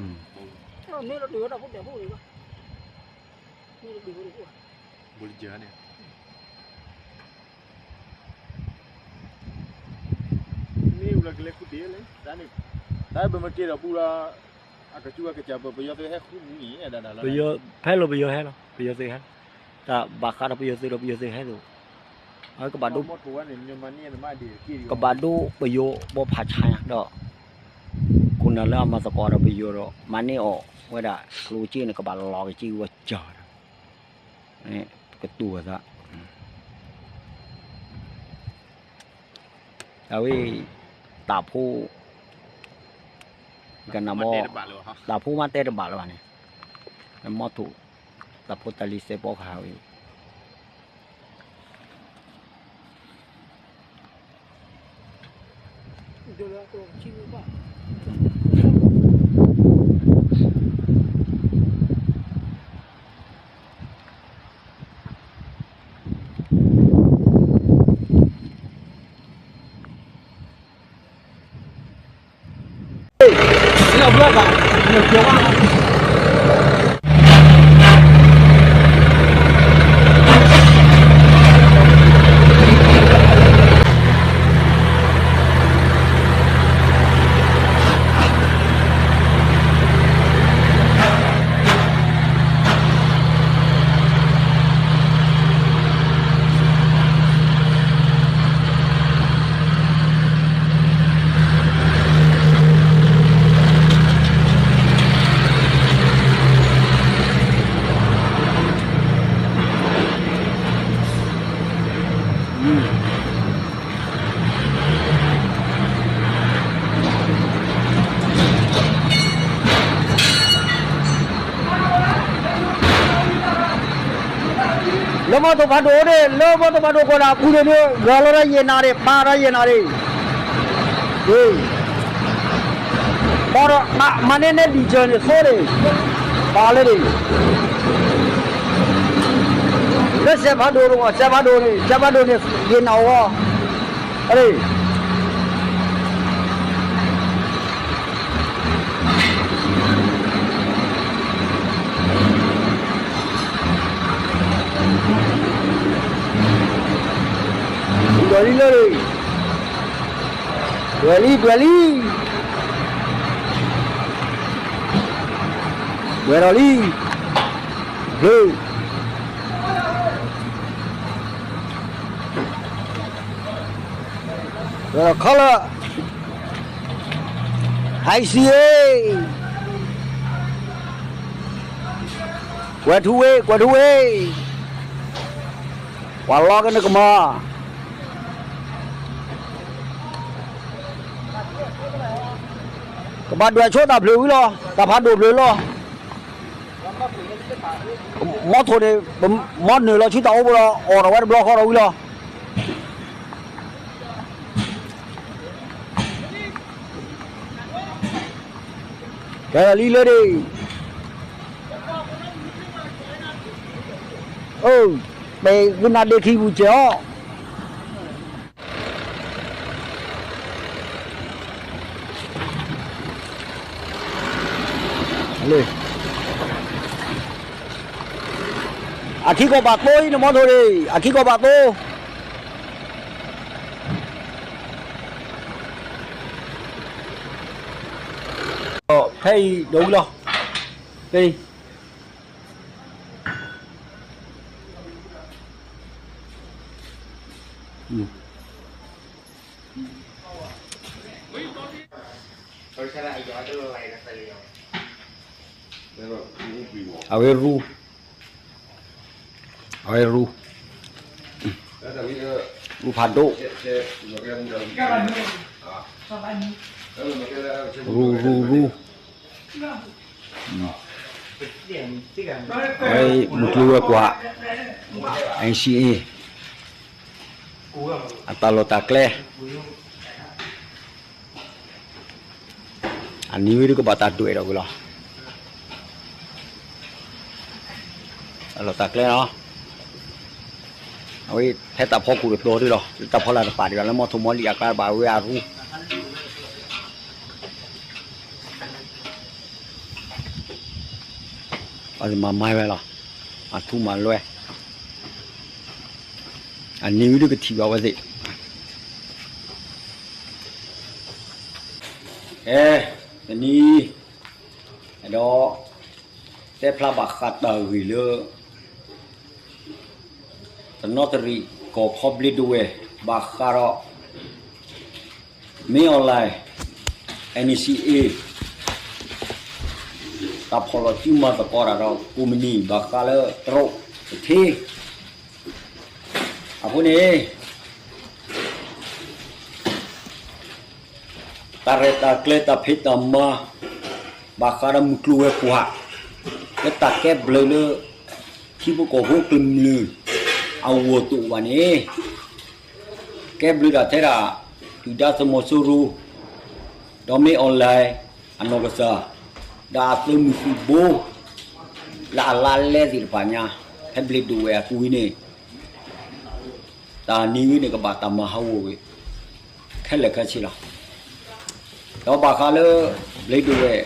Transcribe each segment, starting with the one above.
မ့ၢ်လီၤဒုးဝဲဒၣ်ဖိဒဲးဖိန့ၣ်ဘၣ်, မ့ၢ်လီၤဒုးဝဲဒၣ်ဖိ, ဘိလၢယၤန့ၣ်, မ့ၢ်ဝဲလၢကလဲၤခူၣ်တ့ၢ်လဲၣ်, တၢ်န့ၣ်, တၢ်ပမ့ၢ်က့ၤဒီးပူၤလီၤ, အကစူၣ်အကစၢ်ပ ပယီၤသုးဟဲဃုမူန့ၣ်, ဖဲလီၤပယီၤဟဲလီၤ, ပယီၤသုးဟဲလီၤ, တၢ်ဘၣ်ဃးဒီးပယီၤသုးဒီးပယီၤသုးဟဲသိး, အကဘၣ်ဒိ, ကဘၣ်ဒိပယီၤဘီဖးဆါညါဒီး, ခိၣ်နၢ်လၢအမၤသကိးဒီးပယီၤဒီး မၤန့ၢ်အီၤဝဲဒၣ် ကျိၣ်စ့န့ၣ် ကဘၣ်လီၤကစ့ဝဲကၢၤဒီး, ကတူၢ်အသး, အဝဲ, တၢ်ဖိ, ကနၣ်ဘီ, တၢ်ဖိမ့ၢ်တဲတဘၣ်လၢၤဘၣ်န့ၣ်, မီထိၣ်, တၢ်ဖိတၢ်လံၤစဲးဖီကဟးဝဲ လၢမီထိၣ်ဖးဒိၣ်န့ၣ် လၢမီထိၣ်ဖးဒိၣ်ကီးဒၣ်အပူၤန့ၣ် ဂီၤလီၤတၢ်ယဲၢ်နၣ်ရံၣ် ပာ်တၢ်ယဲၢ်နၣ်ရံၣ်, မၤန့ၢ်နဲဒံၣ်စၢၤန့ၣ်သိန့ၣ်, ပာ်လၢန့ၣ်, လၢစဲးဖးဒိၣ်န့ၣ် စဲးဖးဒိၣ်န့ၣ် စဲးဖးဒိၣ်န့ၣ် ယဲၢ်နၣ်ရံၣ်, အ ဒွဲၣ်လံလၢ, ဒွဲၣ်လံ ဒွဲၣ်လံ, ဒွဲၣ်ဒီးလံ, ဖျၢၣ်, ဒွဲၣ်ဒီး color, I C A, ကွဲးထူဝ့ ကွဲးထူဝ့, ပှၤလီက့ၤနကမၤ, ကဘၣ်ဒွဲၣ်ဆိတၢ်ဖျၢၣ်ဝံၤလီၤ တၢ်ဖးဒိၣ်ဖျၢၣ်လီၤ, မီထိၣ်န့ၣ် မီနုာ်လီၤဆူတၢ်အိၣ်ဖှိၣ်ဒီး အိၣ်ဒီးဝဲတဘျီဃီဒီးဝံၤလီၤ. ကဲလံလၢဒ့ၣ်, အၢ, ပှၤကနၣ်ဒ့ၣ်ခံပူၤစဲးအီၤ, အခံကီၢ်ဘၣ်သိအံၤန့ၣ် မီထိၣ်န့ၣ် အခံကီၢ်ဘၣ်သိ ဖဲအံၤဒိၣ်ဝံၤလီၤ, ဖဲအံၤ, အဝဲရူ, အဝဲရူ, ရူဖးဒိၣ်, ရူ ရူ ရူ, အဝဲမုၢ်ကျိၤဝဲၤကွာ်, N C A, အတၢ်လီၢ်တၢ်ကျဲ အနံၤဝံၤဒုးကဘၣ်တၢ်ဒွဲၣ်ဒီးဝံၤလီၤ. တၢ်လီၢ်တၢ်ကျဲလီၤ. အဝဲဖဲတၢ်ဖီခိၣ်တတီၤဒုလီၤ. တၢ်ဖီလာ်တပာ်ဒံးဘၣ် လၢမီထိၣ်မီလံအကျါတပာ်ဝဲအရူ. အမၤမၤဝဲလီၤ, အထူမၤလွဲ, အနံၤဝံၤဒုကထံၣ်ဘၣ်ဝဲသ့ၣ်, အဲ, တနံၤ, အဲဒီး, တဲဖျါဘၣ်ဃးတၢ်ဂ့ၢ်လၢ တနီသရံၣ်ကီၢ်ခီဘျ့ဒဝဲၢ် ဘၣ်ဃးဒီး မင်းအောင်လှိုင် NCA တၢ်ဖီၣ်လီၤစုမၤသကိးတၢ်ဒီးကိးမုၢ်နံၤ ဘၣ်ဃးလၢတရူးတထံ အဃိန့ၣ် တၢ်ရဲၣ်တၢ်ကျဲၤတၢ်ဖံးတၢ်မၤ ဘၣ်ဃးဒီးမုၢ်ကျိၤဝဲၤကွာ် လၢတၢ်ကဲဘျုးလၢ ထံဖိကီၢ်ဖိကမျၢၢ်အဂီၢ်တအိၣ်ဘၣ်န့ၣ် ကဲဘျုးဒၣ်ထဲဒၣ် ဒုၣ်ဒါသုးမီၤစိရိၤ ဒီးမင်းအောင်လှိုင် အနီၢ်ကစၢ် ဒီးအသုးမုၢ်သံၣ်ဘိ လၢအလါလဲသ့ၣ်တဖၣ်ညါ ဖဲဘျ့ဒဝဲၢ်အပူၤအံၤန့ၣ် တၢ်နံၤဝဲန့ၣ် ကဘၣ်တၢ်မၤဟးဂီၤဝဲ ခဲလၢာ်ခဲဆ့လီၤ. ဒီးဘၣ်ဃးလၢ ဘျ့ဒဝဲၢ်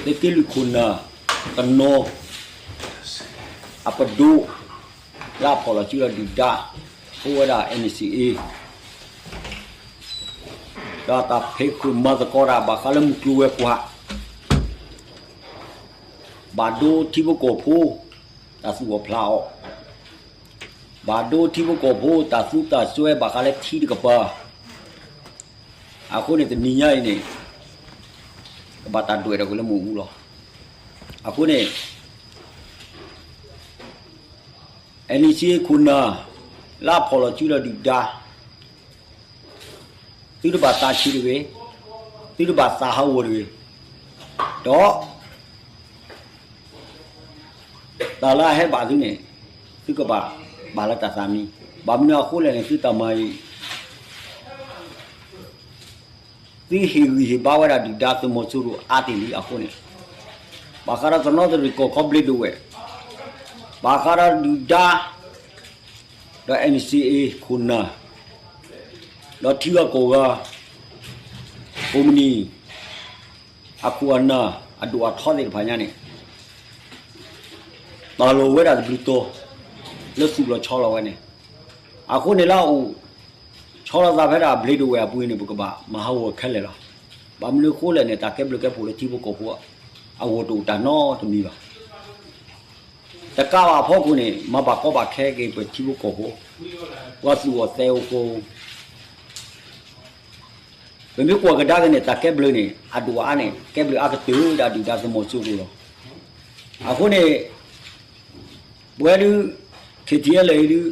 သုးက့လွံၢ်ခိၣ်နၢ် တနီၤ အပဒိၣ် လၢအဖီၣ်လီၤစုဒီးဒုၣ်ဒါ အိၣ်ဝဲဒၣ် NCA ဒီးတၢ်ဖံးဃုာ်မၤသကိးတၢ် ဘၣ်ဃးလၢမုၢ်ကျိၤဝဲၤကွာ် ဘၣ်ဒိထံဖိကီၢ်ဖိ တၢ်သူၣ်အီၣ်ဖျးအီၣ်, ဘၣ်ဒိထံဖိကီၢ်ဖိ တၢ်သူတၢ်စွဲ ဘၣ်ဃးလၢထံတကပၤ အဃိန့ၣ် တနံၤညါအံၤန့ၣ် ကဘၣ်တၢ်ဒွဲၣ်ထီၣ်ကွံာ်လၢမ့ၣ်အူလီၤ. အဃိန့ၣ် NCA ခိၣ်နၢ် လၢအဖီၣ်လီၤစုဒီးဒုၣ်ဒါ သုတဘၣ်သးဆံးတဂ့ၤ, သုတဘၣ်သးဟးဂီၤတဂ့ၤ, ဒီး တၢ်လၢအဟဲဘၣ်သုန့ၣ် သုကဘၣ်ဘၣ်လၢတၢ်သးမံ, ဘၣ်မနုၤအဃိလဲၣ်န့ၣ် သုတၢ်မၤအံၤ သုဟ့ၣ်ဂံၢ်ဟ့ၣ်ဘါဝဲဒၣ်ဒုၣ်ဒါသုးမီၤစိရိၤအါတ့ၢ်လံအဃိန့ၣ်, ဘၣ်ဃးဒီးတနီသရံၣ်ကီၢ်ခီဘျ့ဒဝဲၢ်, ဘၣ်ဃးဒီးဒုၣ်ဒါ ဒီး NCA ခိၣ်နၢ်, ဒီးထံဂၤကီၢ်ဂၤ, ကိးမုၢ်နံၤ, အခိၣ်အနၢ် အဒိၣ်အထီသ့ၣ်တဖၣ်ညါန့ၣ် ပာ်လီၤဝဲဒၣ်တဘျုးတီၤ လၢသူၣ်လီၤဆီလီၤဝဲန့ၣ်, အဃိန့ၣ်လၢအအိၣ် ဆီလီၤသးဖဲဒၣ်ဘျ့ဒဝဲၢ်အပူၤန့ၣ် ပကဘၣ်မၤဟးဂီၤခဲလၢာ်လီၤ. ဘၣ်မနုၤအဃိလဲၣ်န့ၣ် တၢ်ကဲဘျုးကဲဖှိၣ်လၢထံဖိကီၢ်ဖိ အဂီၢ်တအိၣ်တၢ်နီတမံၤဘၣ်. တကးဘၣ်အဖီခိၣ်န့ၣ် မၤဘၣ်ကီဘၣ်ခဲက့ၤပထံဖိကီၢ်ဖိ, ပှၤသူၣ်အိၣ်သးအိၣ်ဃိ ပမ့ၢ်ကွၢ်ကဒါက့ၤန့ၣ် တၢ်ကဲဘျုးန့ၣ် အဒိၣ်အအါန့ၣ် ကဲဘျုးအါကတၢၢ်ဒၣ်ဒုၣ်ဒါသုးမီၤစိရိၤလီၤ. အဃိန့ၣ် ပဝဲဒုး KTLA အံၤဒုး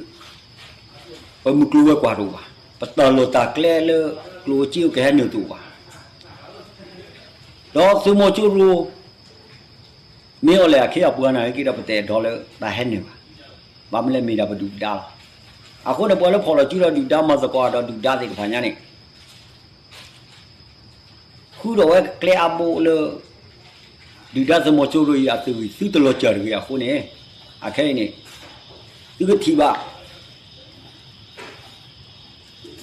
ပမုၢ်ကျိၤဝဲၤကွာ်တအိၣ်ဘၣ်, ပတၢ်လီၢ်တၢ်ကျဲလၢ ကျိၣ်စ့ကဟဲနုာ်တအိၣ်ဘၣ်. ဒီးသုးမီၤစိရိၤ မ့ၢ်အီၤလဲၣ်အခ့အပှၤန့ၣ်က့ဒီး ပတအဲၣ်ဒိးလၢတၢ်ဟဲနုာ်ဘၣ်. ဘၣ်မနုၤလဲၣ်မ့ၢ်ဒၣ်ပဒုၣ်ပဒါလီၤ. အဃိန့ၣ် ပှၤလၢဖီၣ်လီၤစုဒီးဒုၣ်ဒါ မၤသကိးဒီးဒုၣ်ဒါသ့ၣ်တဖၣ်ညါန့ၣ် ဃုထီၣ်ဝဲကျဲအါဘိလၢ ဒုၣ်ဒါသုးမီၤစိရိၤအံၤအသုးဂံၢ် သုတလီၤစၢ်တဂ့ၤအဃိန့ၣ်, အခဲအံၤန့ၣ် သုကထံၣ်ဘၣ်,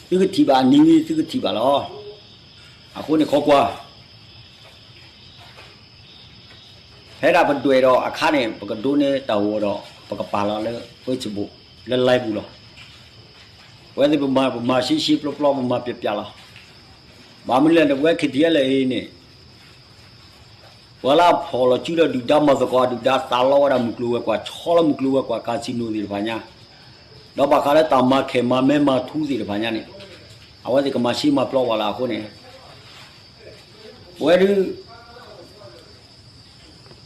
သုကထံၣ်ဘၣ်အနံၤဝံၤ သုကထံၣ်ဘၣ်လီၤ. အဃိန့ၣ်ခီကွၢ် ဖဲဒၣ်ပဒွဲၣ်ဒီးအခါန့ၣ် ပကဒိးန့ၢ်တၢ်ဂီၤဒီး ပကပာ်လီၤလၢ Facebook လၢ live ပူၤလီၤ. ပဝဲသ့ၣ်ပမၤ ပမၤရှဲရှဲပျီပျီ ပမၤပျဲးပျဲးလီၤ. ဘၣ်မနုၤလဲၣ်န့ၣ် ပဝဲ KTLA အံၤန့ၣ် ပှၤလၢအဖီၣ်လီၤစုဒီးဒုၣ်ဒါမၤသကိးဒုၣ်ဒါ သးလီဝဲဒၣ်မုၢ်ကျိၤဝဲၤကွာ် ဆီလီၤမုၢ်ကျိၤဝဲၤကွာ် casino သ့ၣ်တဖၣ်ညါ, ဒီးဘၣ်ဃးလၢတၢ်မၤခဲၣ်မၤမဲမၤထူသ့ၣ်တဖၣ်ညါန့ၣ်, အဝဲသ့ၣ်ကမၤရှဲမၤပျီဝဲလီၤအဃိန့ၣ် ပဝဲဒုး ဒ်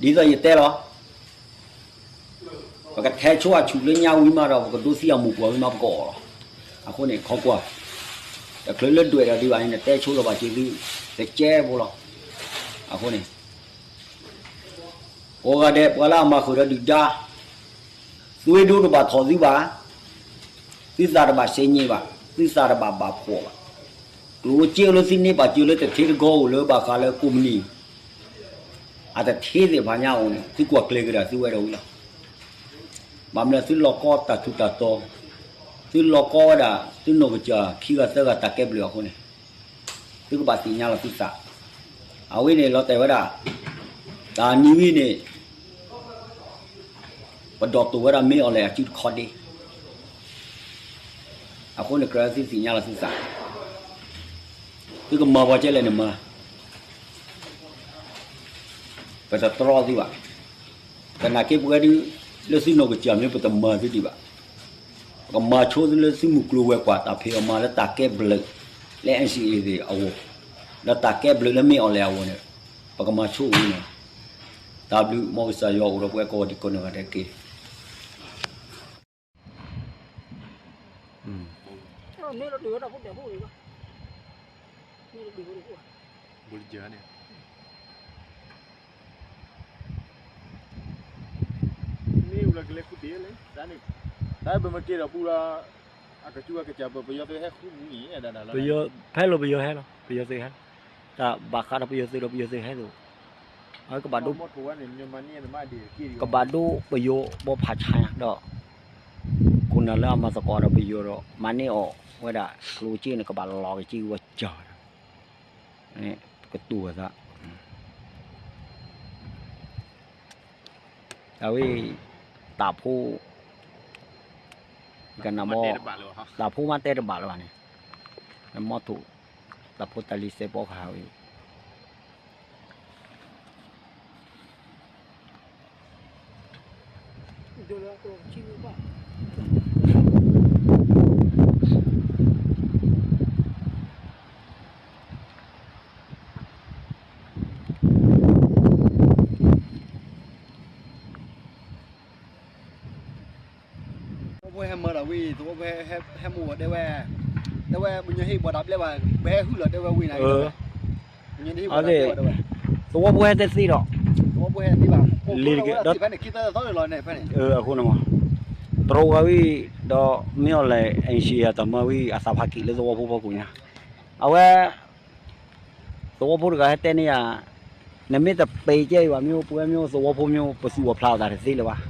သိးယတဲလီၤ, ပကထဲဆိအဆူၣ်လၢညါဝံၤမးဒီး ပကဒိးသံအမုၢ်ပှၢ်ဝံၤမးပကအီၣ်လီၤ. အဃိန့ၣ် ခီကွၢ်, တချုးလၢဒွဲၣ်ဒီးဒံးဘၣ်န့ၣ် နတဲဆိလီၤဘၣ်စ့သု တကဲဖိလီၤ. အဃိန့ၣ် ကိးဂၤဒဲး ပှၤလၢအမၤဃုာ်ဒီးဒုၣ်ဒါ သွေးဒိုးတဘၣ်ထီၣ်သုဘၣ်, သုသးတဘၣ်စဲညံးဘၣ်, သုသးတဘၣ်ဘၣ်ဖှီၣ်ဘၣ်. ကျိၣ်စ့လၢသုန့ၢ်ဘၣ်စၢၤလၢတထ့တဂီၢ်အိၣ်လၢဘၣ်ဃးလၢကိးမုၢ်နံၤ အတထ့သ့ၣ်တဖၣ်ညါအိၣ်န့ၣ် သုကွၢ်ကျဲၤကဒါသုဝဲဒီးဝံၤလီၤ. ဘၣ်မနုၤသုလီၤကီတၢ်ထူးတၢ်တီၤ, သုလီၤကီဝဲဒၣ် သုနီၢ်ကစၢ်ခံဂၤသၢဂၤတၢ်ကဲဘျုးအဃိန့ၣ် သုကဘၣ်သ့ၣ်ညါလီၤသုသး. အဝဲန့ၣ်လီၤတဲာ်ဝဲဒၣ် တၢ်နံၤဝံၤန့ၣ် ပဒိးတိာ်ဝဲဒၣ်မ့ၢ်အီၤလဲၣ်အစုတခီဒ့, အဃိန့ၣ် ကြၢးသုသ့ၣ်ညါလီၤသုသး, သုကမၤပှၤကဲလဲၣ်န့ၣ်မၤ, ပတတြီသုဘၣ်. သနာ်က့ပဝဲဒၣ် လၢသုနီၢ်ကစၢ်မ့ၢ်ပတမၤသုဒံးဘၣ်. ပကမၤဆိသုလၢသုမုၢ်ကျိၤဝဲၤကွာ်တၢ်ဖံးအီၣ်မၤလၢတၢ်ကဲဘျုးလၢ NCA အဂီၢ်, ဒီးတၢ်ကဲဘျုးလၢမ့ၢ်အီၤလဲၣ်အဂီၢ်န့ၣ်, ပကမၤဆိဝဲန့ၣ်, တၢ်ဘျုး မ်ကစၢ်ယွၤအိၣ်ဒီးပဝဲကိးဂၤဒဲးကိးဂၤဒဲးတက့ၢ်. မ့ၢ်ဝဲကလဲၤခူၣ်တ့ၢ်လံ, တၢ်န့ၣ်, တၢ်ပမ့ၢ်က့ၤဒီးပူလီၤ, အကစူၢ်အကစၢ် ပယီၤသုးဟဲဃုမူန့ၣ်, ဖဲလီၤပယီၤဟဲလီၤ, ပယီၤသုးဟဲလီၤ, တၢ်ဘၣ်ဃးဒီးပယီၤသုးဒီးပယီၤသုးဟဲသိး, အဝဲကဘၣ်ဒိ, ကဘၣ်ဒိပယီၤဘီဖးဆါညါဒီး ခိၣ်နၢ်လၢအမၤသကိးဒီးပယီၤဒီး မၤန့ၢ်အီၤဝဲဒၣ်ကျိၣ်စ့န့ၣ် ကဘၣ်လီၤကစ့ဝဲကၢ်, ကတူၢ်ဝဲသး, အဝဲ, တၢ်ဖိ, ကနၣ်ဘီ, တၢ်ဖိမ့ၢ်တဲတဘၣ်လၢၤဘၣ်, မီထိၣ်, တၢ်ဖိတၢ်လံၤစဲးပီကဟးဝဲ သဝီဖိဟဲမၤဒီးဝံၤ သဝီဖိဟဲမၤဝဲတဲဝဲ, တဲဝဲ ပညီဟ့ၣ်ပှၤတၢ်ဘျဲၣ်ဘၣ် ပဟဲဟုၣ်လီၤတဲဝဲဝံၤန့ၣ်, သဝီဖိဟဲတသ့ဒီး, သဝီဖိဟဲတသ့ဘၣ်, လံၤတက့ၢ်ဒီး, အဃိန့ၣ်မး, တြီဝံၤဒီးမ့ၢ်အီၤလဲၣ် NCA တၢ်မၤဝံၤ အသးဖးက့ၤလၢသဝီဖိဖီခိၣ်ညါ, အဝဲ သဝီဖိတဂၤဟဲတဲန့ၢ်ယၤ, နမ့ၢ်တပ့ၤကဲအံၤဘၣ် မ့ၢ်အိၣ်ပဝဲမ့ၢ်အိၣ်သဝီဖိမ့ၢ်အိၣ် ပသူၣ်အီၤဖျးအီၤတၢ်တသ့လၢၤဘၣ်.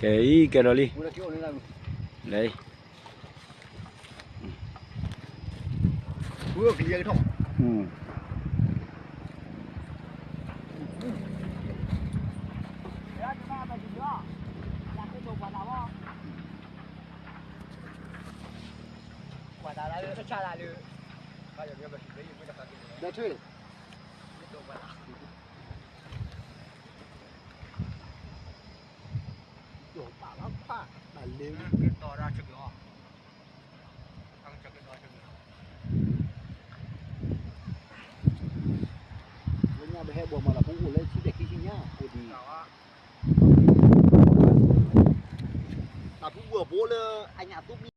ကဲအံၤကဲဒီးလံ, လဲၤအံၤ ပှၤတၢ်လၢဆါလၢ, ဒီးထွ့, ဒိၣ်ပာ်လီၤဖး, တၢ်လ့, လၢညါပဟဲဘီမးလၢပအိၣ်လၢဆံးတဲာ်ခံဆံညါအိၣ်ဒံး, တၢ်ပူၤဝဲၢ်ဘိလၢအညၣ်သူမံ